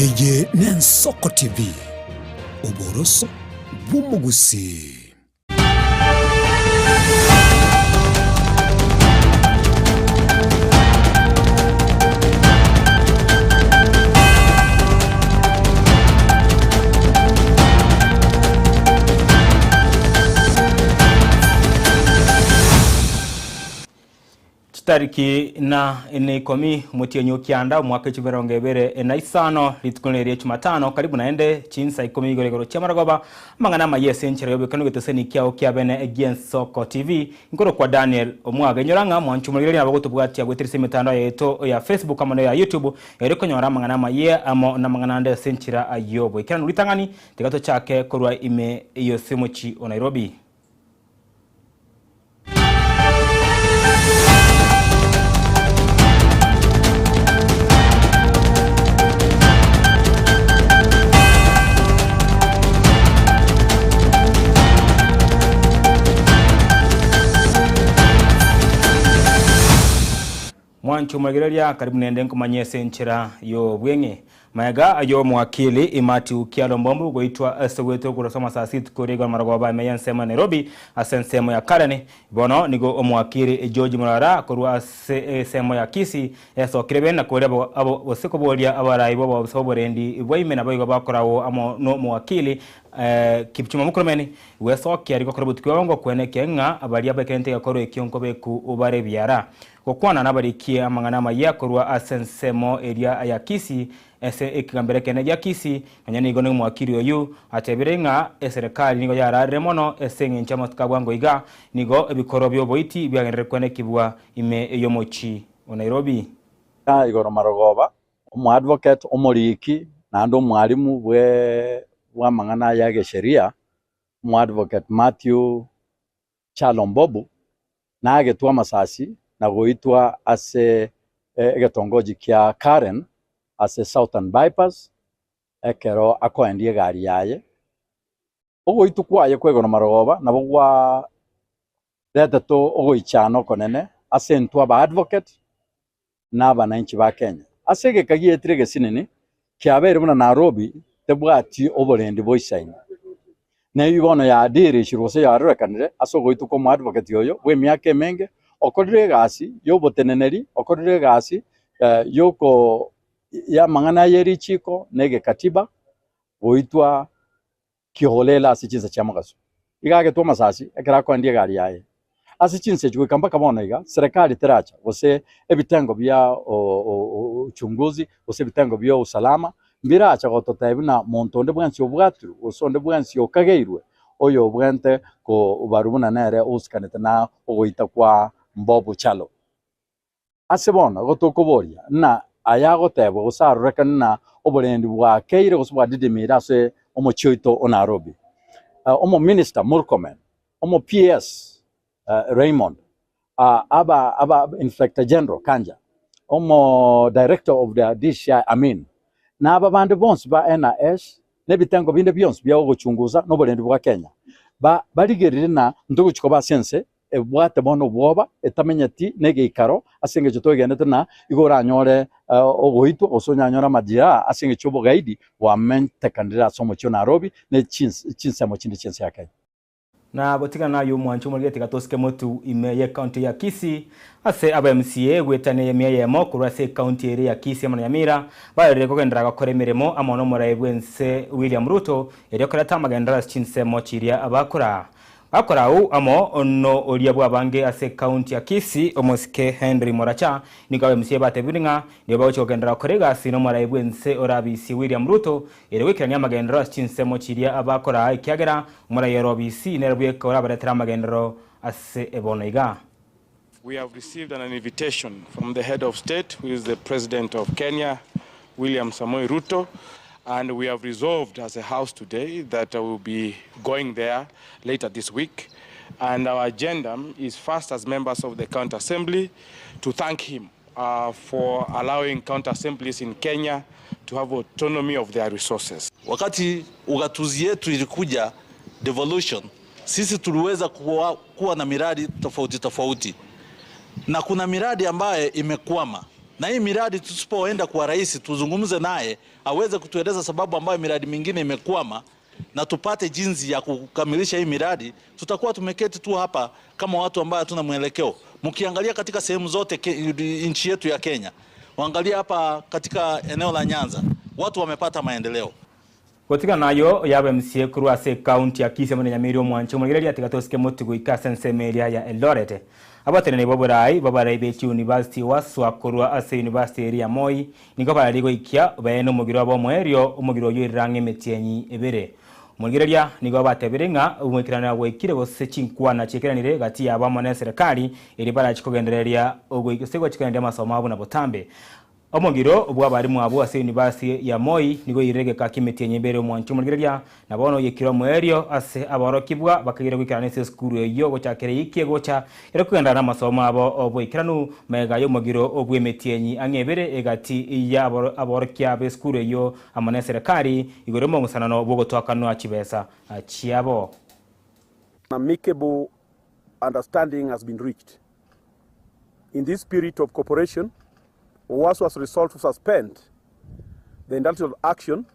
Eye n'Ensoko TV, oboroso bw'omogusii. Chitariki na ikomi omotienyi o kianda omwaka echimerongo ebere na isano, rituko riria Jumatano, karibu naende chinsa ikomi igoro igoro chi'amarogoba, amang'ana amayia ase enchera y'obwekano egeteseni kiao kia bene gi'Ensoko TV. Nkorokwa Daniel Omwaga. Inyora ng'a mwanche omorigereria nabo gotobwatia goetera ase emetandao yaito ya Facebook amo neya YouTube erio konyora amang'ana amayia amo namang'ana ande ase enchera y'oboikeranu. Ritang'ani tiga tochake korwa ime y'ose omochie o Nairobi. Mwanche omorigereria, karibu nende nkomanye ase enchera y'obweng'e. Magega y'omowakili Mathew Kyalo Mbombu goitwa ase goetwa okorwa amasasi rituko ria igoro marogoba ime y'ensemo ya Nairobi ase ensemo ya Karen, bono nigo omowakili George Murara korwa ase ensemo ya Kisii esokire bene na koria abo gose koboria abarai b'obobisa bw'oborendi bwa ime naboigo bakoragwo amo n'omowakili Kipchumba Murkomen gwesokia rigokora obotuki bwabo ngokwenekia ng'a baria baekerente egekorwa ekio nkobeku bare biara. Gokwana nabarikie amang'ana amayia korwa ase ensemo eria ya Kisii, ase ekegambero ekenene gia Kisii, nonya nigo nomowakili oyio atebire ng'a eserekari nigo yararire mono ase engencho y'amatuko a bwango iga, nigo ebikorwa bi'oboiti biagenderere kwenekibwa ime y'omochie o Nairobi. Igoro marogoba, omoadvocate, omoriki, naende omwalimu bw'amang'ana aya y'egesheria, omoadvocate Mathew Kyalo Mbobu nagetwe amasasi na goitwa ase egetongoji kia Karen ase Southern Bypass ekero akoendia egari yaye. Ogoitwa kwaye kwa igoro marogoba nabo gwaretete ogoichana okonene ase intwe aba advocate na abananchi ba Kenya. Ase egeka gietire egesinini kiabeire buna Nairobi tebwati oborendi boisaine. Na eyio bono yadirisirwe gose yarorekanire ase ogoitwa kwa omoadvocate oyo bw'emiaka emenge, okorire egasi y'oboteneneri, okorire egasi yoko y'amang'ana ye richiko na egekatiba goitwa kiholela ase chinsa chia mogaso. Iga agetwe amasasi ekero akoendia egari yaye. Ase chinsa echi goika mpaka bono iga, serikali teracha gose ebitengo bia uchunguzi gose ebitengo bia usalama mbiracha gototebia buna monto onde bwensi obwatirwe gose onde bwensi okageirwe oyo obwente kobarwa buna nere ousikanete na ogoita kwa Mbobu Kyalo. Ase bono igo tokoboria, ng'a aya agotebwa gose arorekane ng'a oborendi bwakeire gose bwadidimire ase omochie oito o Nairobi. Omominister Murkomen, omo PS Raymond, aba aba Inspector General Kanja, omo Director of the DCI Amin, na aba bande bonsi ba NIS na ebitengo binde bionsi bia ogochunguza na oborendi bwa Kenya, ba barigerire ng'a ntogochia koba ase ense ebwate bono obwoba, etamenyeti negeikaro, ase engencho twegenete na igo oranyore ogoitwa gose onyanyore amajeraha ase engencho y'obogaidi bwamentekanire ase omochie o Nairobi ne chinsemo chinde chi'ense ya Kenya. Na gotigana nayio omwancho omorige tiga tosike motu ime y'ecounty ya Kisii ase aba MCA goetania emia eyemo korwa ase ecounty eria ya Kisii amo na Nyamira barerire kogenderera gokora emeremo amo nomorai bwense William Ruto erio koreta amagenderero ase chinsemo chiria bakora. Bakorau amo noria bw'abange ase ekaunti ya Kisii, omosike Henry Moracha, nigo abaMCA batebire ng'a nigo bagochia kogenderera gokora egasi nomorai bw'ense orabisi William Ruto erio goikerania amagenderero ase chinsemo chiria bakoraa ekiagera omorai ore obisi nere bweka orabaretere amagenderero ase bono iga. We have received an invitation from the head of state who is the president of Kenya William Samoei Ruto and we have resolved as a house today that we will be going there later this week and our agenda is first as members of the county assembly to thank him uh, for allowing county assemblies in Kenya to have autonomy of their resources. Wakati ugatuzi yetu ilikuja devolution, sisi tuliweza kuwa, kuwa na miradi tofauti tofauti, na kuna miradi ambaye imekwama. Na hii miradi tusipoenda kwa rais tuzungumze naye aweze kutueleza sababu ambayo miradi mingine imekwama na tupate jinsi ya kukamilisha hii miradi, tutakuwa tumeketi tu hapa kama watu ambao hatuna mwelekeo. Mkiangalia katika sehemu zote nchi yetu ya Kenya, waangalia hapa katika eneo la Nyanza, watu wamepata maendeleo. Gotiga nayo yaba MCA korwa ase ekaunti ya Kisii amo na Nyamira omwancho omorigereria atiga tosike motu goika ase ensemo eria ya Eldoret. Abateneneri ba oborai babarai be chiuniversity waswa korwa ase university eria ya Moi nigo barari goikia baene omogiro obo omoerio omogiro oyio oirire ang'e emetienyi ebere. Omorigereria nigo batebire ng'a omoikerania gwaikire gose chinkwana chiekeranire gati yabo amo neserekari eria barachi kogendereria gose gochi kogendereria amasomo abo buna botambe. Omogiro bw'abarimu abwo ase University ya Moi nigo oirire egeka ki'emetienyi ebere omwancho omorigereria, na bono oyekire omoerio ase aborokigwa bakagira goikerana ase esukuru eyio gochakera eyiki egocha ere kogenderera namasomo abo oboikeranu magega y'omogiro bw'emetienyi ang'e ebere egati ya aborokia b'esukuru eyio amo neserekari igoro y'omong'usanano bw'ogotoakanwa chibesa chiabo. An amicable understanding has been reached. In this spirit of cooperation, UASU has resolved to suspend the industrial action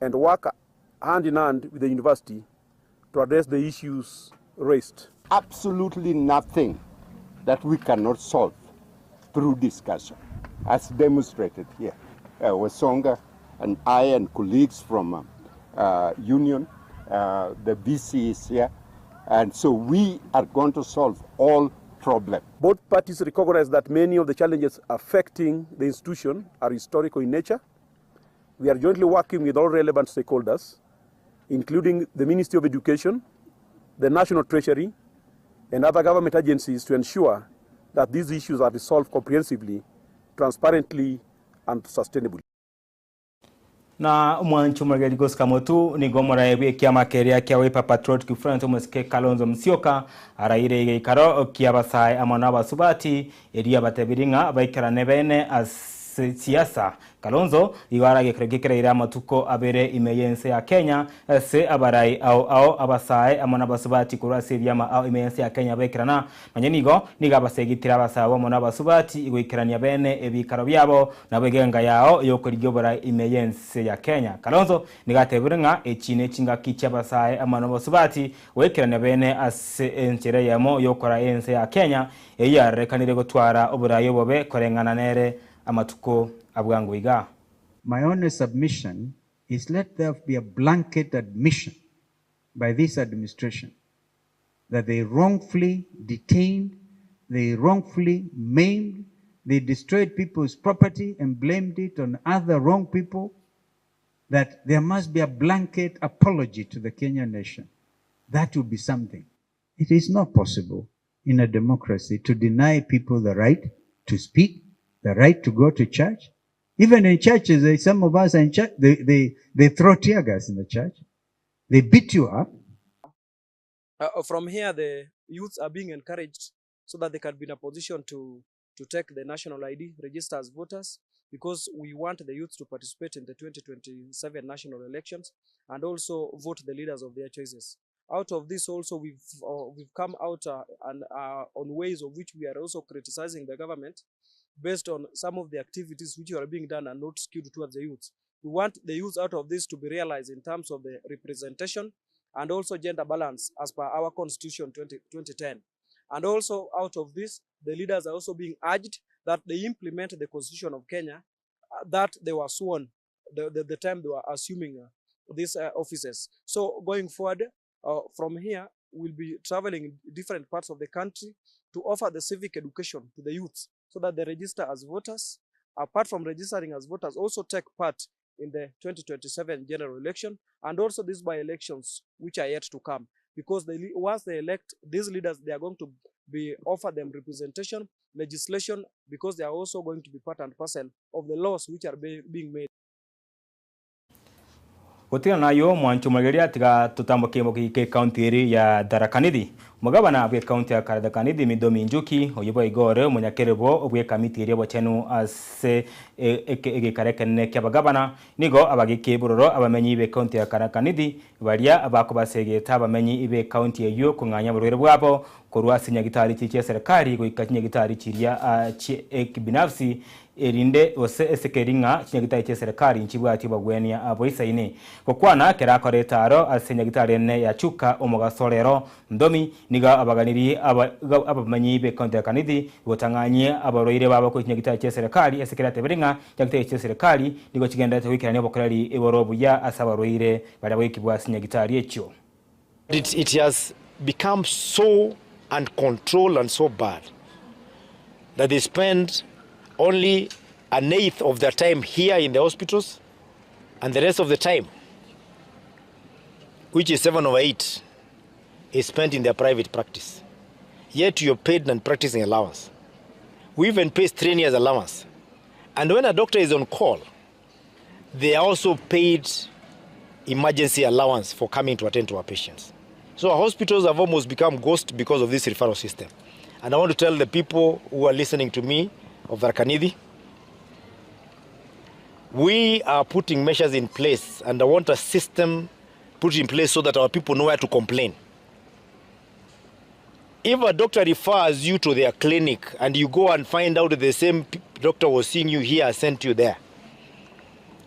and work hand in hand with the university to address the issues raised. Absolutely nothing that we cannot solve through discussion, as demonstrated here. Wesonga and I and colleagues from union, the VC is here, and so we are going to solve all problems. Both parties recognize that many of the challenges affecting the institution are historical in nature. We are jointly working with all relevant stakeholders, including the Ministry of Education, the National Treasury, and other government agencies to ensure that these issues are resolved comprehensively, transparently, and sustainably. Na omwancho omorageri gosika motu nigo omorae bw'ekiama keria kia Wiper Patriotic Front omosike Kalonzo Musyoka araire egeikaro kia abasae amo na abasubati erio abatebirie ng'a baikerane bene ase siasa. Kalonzo igo aragekero gekereire amatuko abere ime y'ense ya Kenya ase abarai ao ao abasae amo nabasubati korwa ase ebiama ao ime y'ense ya Kenya baikerana. Nonya nigo, nigo abasegitire abasae amo nabasubati goikerania bene ebiikaro biabo nabo egenga yao y'okorigia oborai ime y'ense ya Kenya. Kalonzo nigo atebire ng'a echi nechingaki chi'abasae amo nabasubati goikerania bene ase enchera eyemo y'okoraa ense ya Kenya eyio yarorekanire gotwara oborai obobe koreng'ana nere amatuko abwango iga. My only submission is let there be a blanket admission by this administration that they wrongfully detained, they wrongfully maimed, they destroyed people's property and blamed it on other wrong people, that there must be a blanket apology to the Kenyan nation. That would be something. It is not possible in a democracy to deny people the right to speak, the right to go to church. Even in churches, some of us are in church, they throw tear gas in the church. They beat you up. From here, the youths are being encouraged so that they can be in a position to take the national ID, register as voters, because we want the youth to participate in the 2027 national elections and also vote the leaders of their choices. Out of this also, we've come out and on ways of which we are also criticizing the government based on some of the activities which are being done and not skewed towards the youth. We want the youth out of this to be realized in terms of the representation and also gender balance as per our constitution 2010. And also out of this, the leaders are also being urged that they implement the constitution of Kenya that they were sworn the time they were assuming these offices. So going forward, from here, we'll be traveling in different parts of the country to offer the civic education to the youths so that they register as voters. Apart from registering as voters, also take part in the 2027 general election and also these by-elections which are yet to come. Because once they elect these leaders, they are going to be offer them representation, legislation, because they are also going to be part and parcel of the laws which are being made. Gotiga nayo mwancho mwageria tiga tutamboke moki ke county eri ya Tharaka Nithi. Omogabana bw'ekaunti ya Tharaka Nithi Muthomi Njuki, oyio boigo ore omonyakerobo bw'ekamiti eria obochenu ase egekara ekenene ki'abagabana, nigo abagike bororo abamenyi b'ekaunti ya Tharaka Nithi baria bakobasegeta abamenyi b'ekaunti eyio kong'anya oborwaire bwabo korwa ase chinyagitari chiria chi'eserekari goika chinyagitari chiria chi'ekibinafsi erinde gose esekeri ng'a chinyagitari chi'eserekari nchibwati obogwenia boisaine. Gokwana ekero akora etaaro ase nyagitari ene ya Chuka omogaso rero, Muthomi nigo abaganirie abamenyi b'ekaunti ya Kanithi gotang'anyie abarwaire babo korwa chinyagitari chi'eserekari ase ekero atebire ng'a chinyagitari chi'eserekari nigo chigendererete goikerania obokoreri igoro obuya ase abarwaire baria bagoikigwa ase chinyagitari echio. It has become so uncontrolled and so bad that they spend only an eighth of their time here in the hospitals and the rest of the time, which is 7 over 8, is spent in their private practice. Yet you're paid non-practicing allowance. We even pay trainees allowance. And when a doctor is on call, they are also paid emergency allowance for coming to attend to our patients. So our hospitals have almost become ghosts because of this referral system. And I want to tell the people who are listening to me of Tharaka Nithi, we are putting measures in place and I want a system put in place so that our people know where to complain. If a doctor refers you to their clinic and you go and find out the same doctor was seeing you here sent you there,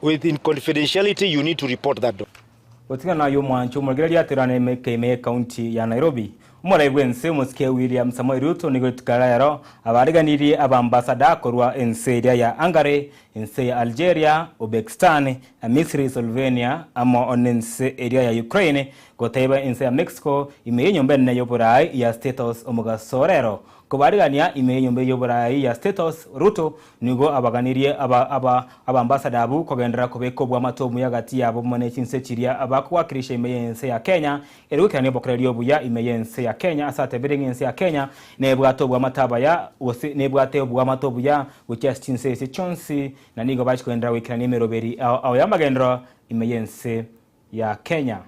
within confidentiality you need to report that doctor. Gotigana naye omwancho omorigereria aterane emeke ime y'ecounty ya Nairobi. Omorai bw'ense omosike William Samoei Ruto nigo rituko ria rero abariganirie abambasada korwa ense eria ya Hungary, ense ya Algeria, Uzbekistan, Misiri, Slovenia amo nense eria ya Ukraine goteba ense ya Mexico ime y'enyomba enene y'oboraai ya State House omogaso o rero. Kobarigania ime y'enyomba y'oboraai ya State House, Ruto nigo abaganirie abambasada abwo kogenderera kobeka obwamate omuya gati yabo amo ne chinse chiria bakowakilisha ime y'ense ya Kenya ere goikerania obokoreri obuya ime y'ense ya Kenya ase atebire ng'a ense ya Kenya nebwate obwamate abaya gose nebwate obwamate obuya gochia ase chinse echi chionsi na nigo bachi kogenderera goikerania emeroberi ao ao y'amagenderero ime y'ense ya Kenya.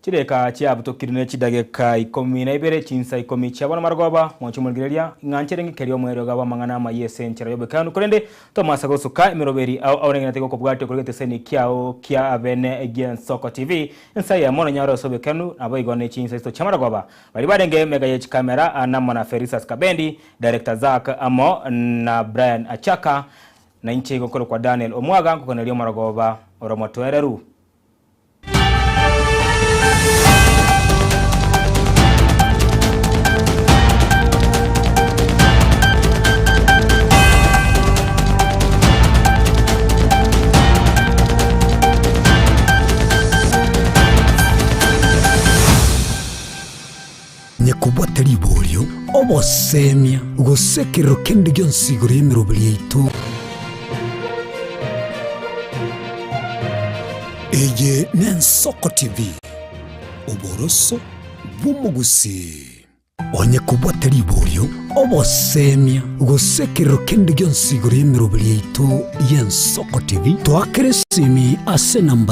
Chidakika chiabutokire ne chidageka ikomi na ibere, chinsa ikomi chia bono marogoba, mwanche omorigereria, ng'a nchere ng'ikerie omoerio iga bw'amang'ana amaya ase enchera y'obokanu, korende tomasa gosuka emeroberi ao aorengenete gokobwatia korwa egeteseni kiao kia abene gi'Ensoko TV, ensa eyemo nonyare ase obokanu, naboigo ne chinsa isito chia marogoba. Baria barenge mega ye chikamera namo na Felistus Kabendi, Director Zack amo na Brian Achaka, na inche igo nkorokwa Daniel Omwaga nkokoneria omorogoba ore omotoereru. Nyekobwate riborio, obosemia, gose ekerero kende gionsi igoro y'emeroberi yaito. Eye n'Ensoko TV, oboroso bw'omogusii. Onye kobwate riborio, obosemia, gose ekerero kende gionsi igoro y'emeroberi yaito y'Ensoko TV, toakere esimi ase enamba.